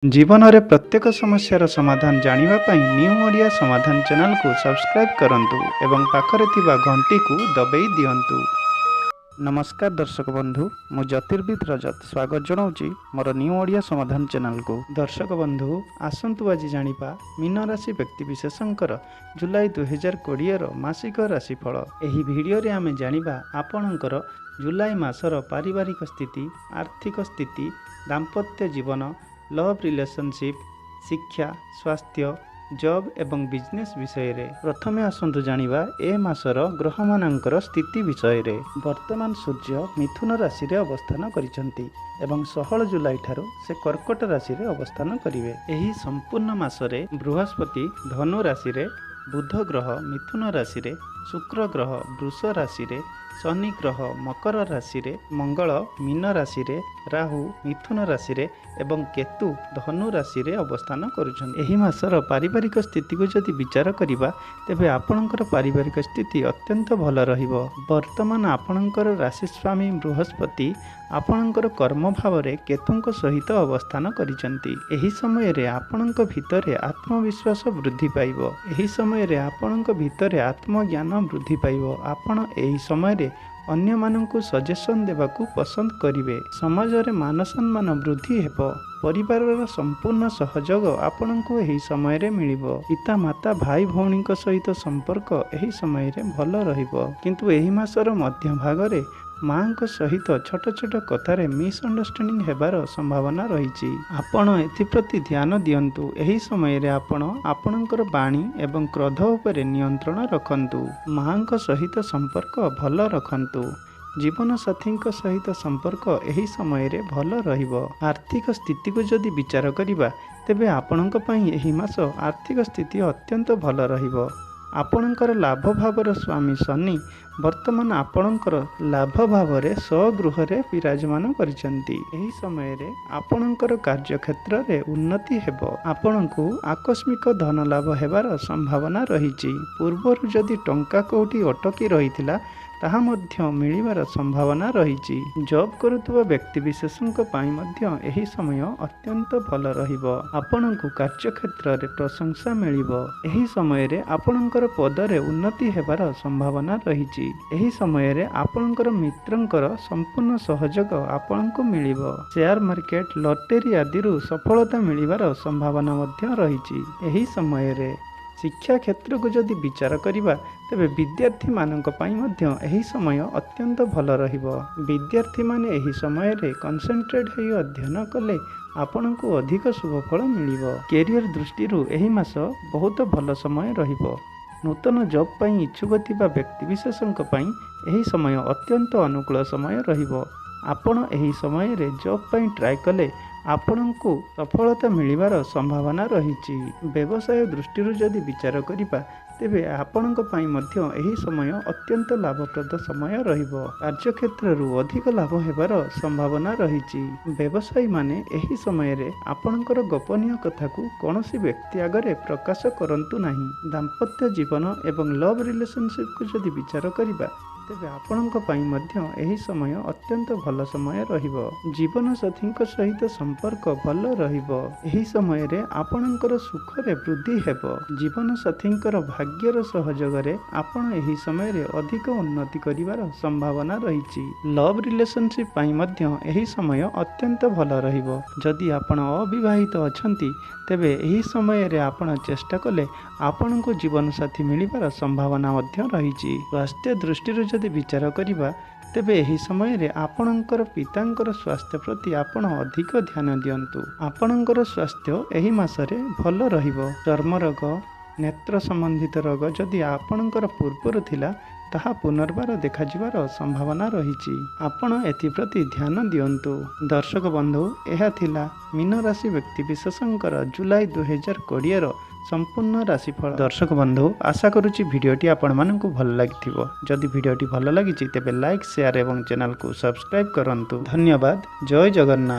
ଜୀବନରେ ପ୍ରତ୍ୟେକ ସମସ୍ୟାର ସମାଧାନ ଜାଣିବା ପାଇଁ ନ୍ୟୁ ଓଡ଼ିଆ ସମାଧାନ ଚ୍ୟାନେଲକୁ ସବସ୍କ୍ରାଇବ୍ କରନ୍ତୁ ଏବଂ ପାଖରେ ଥିବା ଘଣ୍ଟିକୁ ଦବେଇ ଦିଅନ୍ତୁ। ନମସ୍କାର ଦର୍ଶକ ବନ୍ଧୁ, ମୁଁ ଜ୍ୟୋତିର୍ବିଦ ରଜତ ସ୍ୱାଗତ ଜଣାଉଛି ମୋର ନ୍ୟୁ ଓଡ଼ିଆ ସମାଧାନ ଚ୍ୟାନେଲକୁ। ଦର୍ଶକ ବନ୍ଧୁ, ଆସନ୍ତୁ ଆଜି ଜାଣିବା ମୀନ ରାଶି ବ୍ୟକ୍ତିବିଶେଷଙ୍କର ଜୁଲାଇ 2020ର ମାସିକ ରାଶିଫଳ। ଏହି ଭିଡ଼ିଓରେ ଆମେ ଜାଣିବା ଆପଣଙ୍କର ଜୁଲାଇ ମାସର ପାରିବାରିକ ସ୍ଥିତି, ଆର୍ଥିକ ସ୍ଥିତି, ଦାମ୍ପତ୍ୟ ଜୀବନ, ଲଭ୍ ରିଲେସନସିପ୍, ଶିକ୍ଷା, ସ୍ୱାସ୍ଥ୍ୟ, ଜବ୍ ଏବଂ ବିଜନେସ୍ ବିଷୟରେ। ପ୍ରଥମେ ଆସନ୍ତୁ ଜାଣିବା ଏ ମାସର ଗ୍ରହମାନଙ୍କର ସ୍ଥିତି ବିଷୟରେ। ବର୍ତ୍ତମାନ ସୂର୍ଯ୍ୟ ମିଥୁନ ରାଶିରେ ଅବସ୍ଥାନ କରିଛନ୍ତି ଏବଂ 16 ଜୁଲାଇ ଠାରୁ ସେ କର୍କଟ ରାଶିରେ ଅବସ୍ଥାନ କରିବେ। ଏହି ସମ୍ପୂର୍ଣ୍ଣ ମାସରେ ବୃହସ୍ପତି ଧନୁ ରାଶିରେ, ବୁଧ ଗ୍ରହ ମିଥୁନ ରାଶିରେ, ଶୁକ୍ର ଗ୍ରହ ବୃଷ ରାଶିରେ, ଶନି ଗ୍ରହ ମକର ରାଶିରେ, ମଙ୍ଗଳ ମୀନ ରାଶିରେ, ରାହୁ ମିଥୁନ ରାଶିରେ ଏବଂ କେତୁ ଧନୁ ରାଶିରେ ଅବସ୍ଥାନ କରୁଛନ୍ତି। ଏହି ମାସର ପାରିବାରିକ ସ୍ଥିତିକୁ ଯଦି ବିଚାର କରିବା, ତେବେ ଆପଣଙ୍କର ପାରିବାରିକ ସ୍ଥିତି ଅତ୍ୟନ୍ତ ଭଲ ରହିବ। ବର୍ତ୍ତମାନ ଆପଣଙ୍କର ରାଶି ସ୍ୱାମୀ ବୃହସ୍ପତି ଆପଣଙ୍କର କର୍ମ ଭାବରେ କେତୁଙ୍କ ସହିତ ଅବସ୍ଥାନ କରିଛନ୍ତି। ଏହି ସମୟରେ ଆପଣଙ୍କ ଭିତରେ ଆତ୍ମବିଶ୍ୱାସ ବୃଦ୍ଧି ପାଇବ। ଏହି ସମୟରେ ଆପଣଙ୍କ ଭିତରେ ଆତ୍ମଜ୍ଞାନ ବୃଦ୍ଧି ପାଇବ। ଆପଣ ଏହି ସମୟରେ ଅନ୍ୟମାନଙ୍କୁ ସଜେସନ୍ ଦେବାକୁ ପସନ୍ଦ କରିବେ। ସମାଜରେ ମାନସମ୍ମାନ ବୃଦ୍ଧି ହେବ। ପରିବାରର ସମ୍ପୂର୍ଣ୍ଣ ସହଯୋଗ ଆପଣଙ୍କୁ ଏହି ସମୟରେ ମିଳିବ। ପିତାମାତା, ଭାଇ ଭଉଣୀଙ୍କ ସହିତ ସମ୍ପର୍କ ଏହି ସମୟରେ ଭଲ ରହିବ। କିନ୍ତୁ ଏହି ମାସର ମଧ୍ୟଭାଗରେ ମାଙ୍କ ସହିତ ଛୋଟ ଛୋଟ କଥାରେ ମିସ୍ଅଣ୍ଡରଷ୍ଟାଣ୍ଡିଂ ହେବାର ସମ୍ଭାବନା ରହିଛି। ଆପଣ ଏଥିପ୍ରତି ଧ୍ୟାନ ଦିଅନ୍ତୁ। ଏହି ସମୟରେ ଆପଣ ଆପଣଙ୍କର ବାଣୀ ଏବଂ କ୍ରୋଧ ଉପରେ ନିୟନ୍ତ୍ରଣ ରଖନ୍ତୁ। ମାଙ୍କ ସହିତ ସମ୍ପର୍କ ଭଲ ରଖନ୍ତୁ। ଜୀବନସାଥୀଙ୍କ ସହିତ ସମ୍ପର୍କ ଏହି ସମୟରେ ଭଲ ରହିବ। ଆର୍ଥିକ ସ୍ଥିତିକୁ ଯଦି ବିଚାର କରିବା, ତେବେ ଆପଣଙ୍କ ପାଇଁ ଏହି ମାସ ଆର୍ଥିକ ସ୍ଥିତି ଅତ୍ୟନ୍ତ ଭଲ ରହିବ। ଆପଣଙ୍କର ଲାଭ ଭାବର ସ୍ୱାମୀ ଶନି ବର୍ତ୍ତମାନ ଆପଣଙ୍କର ଲାଭ ଭାବରେ ସ୍ୱଗୃହରେ ବିରାଜମାନ କରିଛନ୍ତି। ଏହି ସମୟରେ ଆପଣଙ୍କର କାର୍ଯ୍ୟକ୍ଷେତ୍ରରେ ଉନ୍ନତି ହେବ। ଆପଣଙ୍କୁ ଆକସ୍ମିକ ଧନ ଲାଭ ହେବାର ସମ୍ଭାବନା ରହିଛି। ପୂର୍ବରୁ ଯଦି ଟଙ୍କା କେଉଁଠି ଅଟକି ରହିଥିଲା, ତାହା ମଧ୍ୟ ମିଳିବାର ସମ୍ଭାବନା ରହିଛି। ଜବ୍ କରୁଥିବା ବ୍ୟକ୍ତିବିଶେଷଙ୍କ ପାଇଁ ମଧ୍ୟ ଏହି ସମୟ ଅତ୍ୟନ୍ତ ଭଲ ରହିବ। ଆପଣଙ୍କୁ କାର୍ଯ୍ୟକ୍ଷେତ୍ରରେ ପ୍ରଶଂସା ମିଳିବ। ଏହି ସମୟରେ ଆପଣଙ୍କର ପଦରେ ଉନ୍ନତି ହେବାର ସମ୍ଭାବନା ରହିଛି। ଏହି ସମୟରେ ଆପଣଙ୍କର ମିତ୍ରଙ୍କର ସମ୍ପୂର୍ଣ୍ଣ ସହଯୋଗ ଆପଣଙ୍କୁ ମିଳିବ। ସେୟାର ମାର୍କେଟ, ଲଟେରୀ ଆଦିରୁ ସଫଳତା ମିଳିବାର ସମ୍ଭାବନା ମଧ୍ୟ ରହିଛି। ଏହି ସମୟରେ ଶିକ୍ଷା କ୍ଷେତ୍ରକୁ ଯଦି ବିଚାର କରିବା, ତେବେ ବିଦ୍ୟାର୍ଥୀମାନଙ୍କ ପାଇଁ ମଧ୍ୟ ଏହି ସମୟ ଅତ୍ୟନ୍ତ ଭଲ ରହିବ। ବିଦ୍ୟାର୍ଥୀମାନେ ଏହି ସମୟରେ କନସେନ୍ଟ୍ରେଟ୍ ହୋଇ ଅଧ୍ୟୟନ କଲେ ଆପଣଙ୍କୁ ଅଧିକ ଶୁଭଫଳ ମିଳିବ। କ୍ୟାରିୟର ଦୃଷ୍ଟିରୁ ଏହି ମାସ ବହୁତ ଭଲ ସମୟ ରହିବ। ନୂତନ ଜବ୍ ପାଇଁ ଇଚ୍ଛୁକ ଥିବା ବ୍ୟକ୍ତିବିଶେଷଙ୍କ ପାଇଁ ଏହି ସମୟ ଅତ୍ୟନ୍ତ ଅନୁକୂଳ ସମୟ ରହିବ। ଆପଣ ଏହି ସମୟରେ ଜବ୍ ପାଇଁ ଟ୍ରାଏ କଲେ ଆପଣଙ୍କୁ ସଫଳତା ମିଳିବାର ସମ୍ଭାବନା ରହିଛି। ବ୍ୟବସାୟ ଦୃଷ୍ଟିରୁ ଯଦି ବିଚାର କରିବା, ତେବେ ଆପଣଙ୍କ ପାଇଁ ମଧ୍ୟ ଏହି ସମୟ ଅତ୍ୟନ୍ତ ଲାଭପ୍ରଦ ସମୟ ରହିବ। କାର୍ଯ୍ୟକ୍ଷେତ୍ରରୁ ଅଧିକ ଲାଭ ହେବାର ସମ୍ଭାବନା ରହିଛି। ବ୍ୟବସାୟୀମାନେ ଏହି ସମୟରେ ଆପଣଙ୍କର ଗୋପନୀୟ କଥାକୁ କୌଣସି ବ୍ୟକ୍ତି ଆଗରେ ପ୍ରକାଶ କରନ୍ତୁ ନାହିଁ। ଦାମ୍ପତ୍ୟ ଜୀବନ ଏବଂ ଲଭ୍ ରିଲେସନସିପ୍କୁ ଯଦି ବିଚାର କରିବା, ତେବେ ଆପଣଙ୍କ ପାଇଁ ମଧ୍ୟ ଏହି ସମୟ ଅତ୍ୟନ୍ତ ଭଲ ସମୟ ରହିବ। ଜୀବନସାଥୀଙ୍କ ସହିତ ସମ୍ପର୍କ ଭଲ ରହିବ। ଏହି ସମୟରେ ଆପଣଙ୍କର ସୁଖରେ ବୃଦ୍ଧି ହେବ। ଜୀବନସାଥୀଙ୍କର ଭାଗ୍ୟର ସହଯୋଗରେ ଆପଣ ଏହି ସମୟରେ ଅଧିକ ଉନ୍ନତି କରିବାର ସମ୍ଭାବନା ରହିଛି। ଲଭ୍ ରିଲେସନସିପ୍ ପାଇଁ ମଧ୍ୟ ଏହି ସମୟ ଅତ୍ୟନ୍ତ ଭଲ ରହିବ। ଯଦି ଆପଣ ଅବିବାହିତ ଅଛନ୍ତି, ତେବେ ଏହି ସମୟରେ ଆପଣ ଚେଷ୍ଟା କଲେ ଆପଣଙ୍କୁ ଜୀବନସାଥୀ ମିଳିବାର ସମ୍ଭାବନା ମଧ୍ୟ ରହିଛି। ସ୍ୱାସ୍ଥ୍ୟ ଦୃଷ୍ଟିରୁ ଯଦି ବିଚାର କରିବା, ତେବେ ଏହି ସମୟରେ ଆପଣଙ୍କର ପିତାଙ୍କର ସ୍ୱାସ୍ଥ୍ୟ ପ୍ରତି ଆପଣ ଅଧିକ ଧ୍ୟାନ ଦିଅନ୍ତୁ। ଆପଣଙ୍କର ସ୍ୱାସ୍ଥ୍ୟ ଏହି ମାସରେ ଭଲ ରହିବ। ଚର୍ମ ରୋଗ, ନେତ୍ର ସମ୍ବନ୍ଧିତ ରୋଗ ଯଦି ଆପଣଙ୍କର ପୂର୍ବରୁ ଥିଲା, ତାହା ପୁନର୍ବାର ଦେଖାଯିବାର ସମ୍ଭାବନା ରହିଛି। ଆପଣ ଏଥିପ୍ରତି ଧ୍ୟାନ ଦିଅନ୍ତୁ। ଦର୍ଶକ ବନ୍ଧୁ, ଏହା ଥିଲା ମୀନ ରାଶି ବ୍ୟକ୍ତିବିଶେଷଙ୍କର ଜୁଲାଇ 2020ର ସମ୍ପୂର୍ଣ୍ଣ ରାଶିଫଳ। ଦର୍ଶକ ବନ୍ଧୁ, ଆଶା କରୁଛି ଭିଡ଼ିଓଟି ଆପଣମାନଙ୍କୁ ଭଲ ଲାଗିଥିବ। ଯଦି ଭିଡ଼ିଓଟି ଭଲ ଲାଗିଛି, ତେବେ ଲାଇକ୍, ସେୟାର ଏବଂ ଚ୍ୟାନେଲକୁ ସବସ୍କ୍ରାଇବ୍ କରନ୍ତୁ। ଧନ୍ୟବାଦ। ଜୟ ଜଗନ୍ନାଥ।